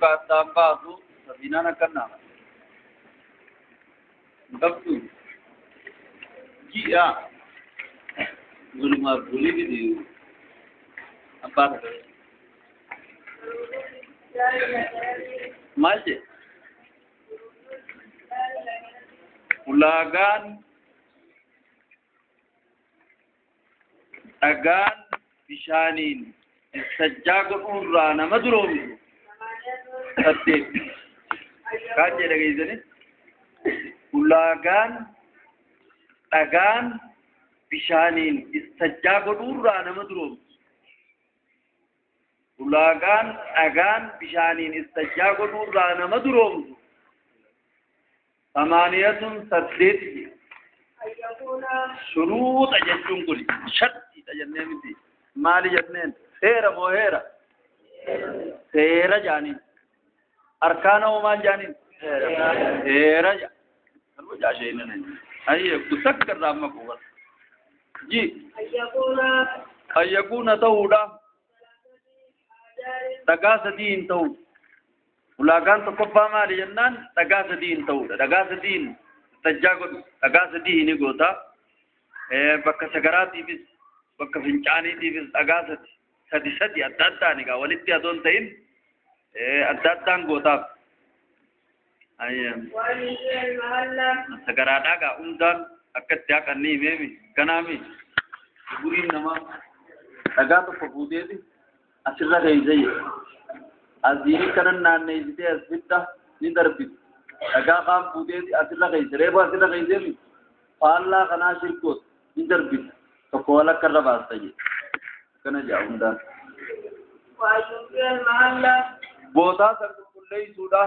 Addaan baasu safiinaan akkan nama qabdu ji'a walumaaf bulii fidi abbaa takka maal jedhe? Ulaagaan dhagaan bishaaniin istajjaa godhuurraa nama duroomsu saddeet kaan jedhe dhageessani. Ulaagaan dhagaan bishaaniin istajjaa godhuurraa nama duroomsu, ulaagaan dhagaan bishaaniin istajjaa godhuurraa nama duroomsu samaaniyatun saddeet. Shuruuxa jechuun kun shartiidha jennee miti? Maali jenneen? Seera moo heera? Seera jaaniin. Arkaana hoo maal jaaniin? Seera ja ayye kutakka irraa amma kuwwan ji ayyakuuna ta'uudha dhagaa sadii hin ta'u. Ulaagaan tokkoffaa maali jennaan, dhagaa sadii hin ta'uudha. Dhagaa sadiin istajjaa godhu, dhagaa sadii ni goota. Bakka sagaraatiifis bakka fincaaniitiifis dhagaa sadi sadi sadi adda addaan egaa walitti adoo hin ta'in adda addaan gootaaf. Sagaraadhaa gaa hundaan akka itti haqan ni himeemi kanaami. Guriin namaa dhagaa tokko fuuteeti asirra keeyse jedhe, asiin kanan naanneessitee as fidda, ni darbiti. Dhagaa kaan fuuteeti asirra keeyse, reefu asirra keeyseemi, faallaa kanaa shirkoot ni darbiti, tokko walakka irra baasta jedhe. Akkana jedha hundaan. Bootaa san qulqulleessuudha.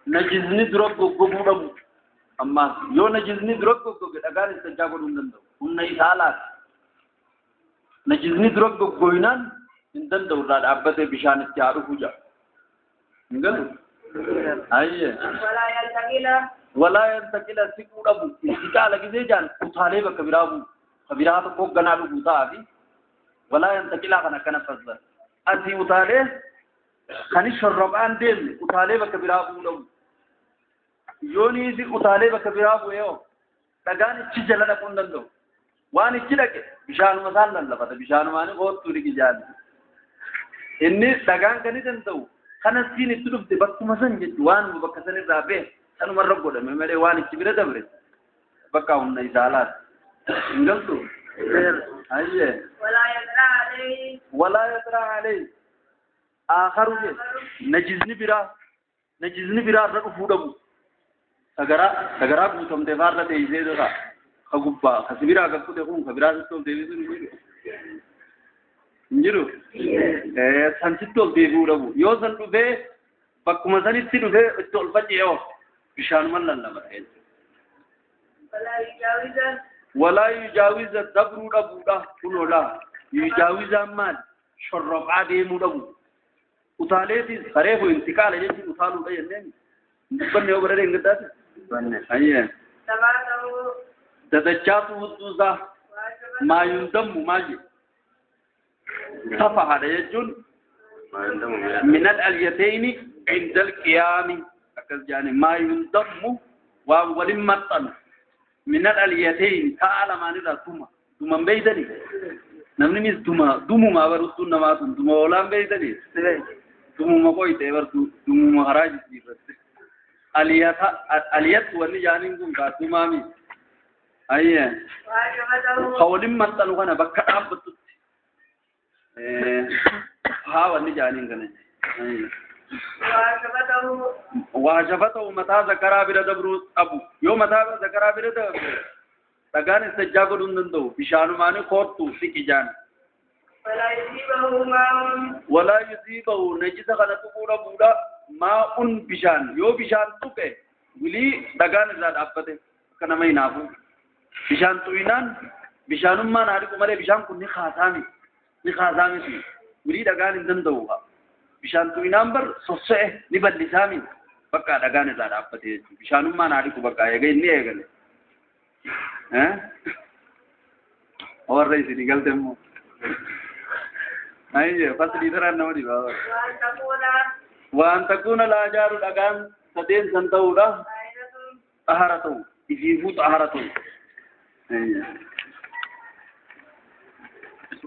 Najisni dura goggoguu dhabu. Ammaas yoo najisni dura goggoge dhagaan istajjaa godhuu hin danda'u, humna isaa laata. Najisni dura goggoynaan hin danda'u, irraa dhaabbatee bishaan itti haa dhufu jedha. Hin galu? Ayyee. Walaa yantaqila siquu dhabu. Intiqaala gisee jaan utaalee bakka biraa bu'u. Ka biraa tokko hoogganaa dhuguu ta'aa fi walaa yantaqilaa kan akkana fassara. Asii utaalee kan shorroqaan deemne utaalee bakka biraa bu'uu dhabu. Yoonii fi utaalee bakka biraa bu'ee hoo dhagaan ichi jala dhaquu hin danda'u. Waan ichi dhaqe bishaanuma isaan lallafata. Bishaanumaan koottuu dhiqi jaalli. Inni dhagaan kan ni danda'u kana siin itti dhufte bakkuma san jechu, waanuma bakka san irraa ba'e sanumarra godhame malee waan ichi bira dabre bakka humna isaa laata. Hin galtu? Ayyee. Walaa yaxraa alayhi aakaru jedhe. Najisni biraa, najisni biraa irra dhufuu dhabu. Sagaraa, sagaraa guutamte faarra teessee jira. Ka gubbaa ka sibiraa gakkute kun ka biraa sitti ol deebisuun hin jiru. Hin jiru. San sitti ol deebi'uu dhabu. Yoo san dhufee bakkuma sanitti dhufee itti ol faca'ee hoo bishaanuma lallabata jechuudha. Walaa yujaawiza dabruu dhabuudha kunoodha. Yujaawizaan maali? Shorroqaa deemuu dhabu. Utaaleetis kareefu intiqaala jechuun utaaluudha jenneen. Dubbanne yoo bara hin gaddaate? Ayyee. Dadachaatu hudduu isaa maa yundammu maal jedhe? Safahaadha jechuun min al-alyatayni inda al-qiyaami akkas jedhani. Maa yundammu waan walin maxxanu min al-alyatayni ta'a lamaanirraa duma duman beeytani. Namni nis duma dumumaa baruttuun namaa tun duma oolaan beeytani, dumuma qoyte bartu, dumuma karaa jijjiirratte. Aliyata aliyat wanni jaaniin kun kaa dumaami. Ayyee, ka walin maxxanu kana bakka dhaabbattutti haa wanni jaaniin kana. Waa shafatahu mataa zakaraa bira dabruu qabu. Yoo mataa zakaraa bira dabre dhagaan istajjaa godhuu hin danda'u, bishaanumaani koottu siqi jaan. Walaa yusiibahu najisa kana tuquu dhabuudha maa'un bishaan. Yoo bishaan tuqe wilii dhagaan irraa dhaabbate akka nama hinaafu. Bishaan tuqinaan bishaanummaan haa dhiqu malee bishaan kun ni kaasaami, ni kaasaamiti, wilii dhagaan hin danda'u. Bishaan tuqinaan bar sosso'e ni bal'isaami, bakka dhagaan irraa dhaabbate jechuudha. Bishaanummaan haa dhiqu bakka eega inni eegale. Warra isinii galte immoo. Ayye faslii taraan nama dhibaa. Waan takuuna laajaaru dhagaan sadeen san ta'uudha. Xahara ta'u. Ifiifuu xahara ta'u. Ayye.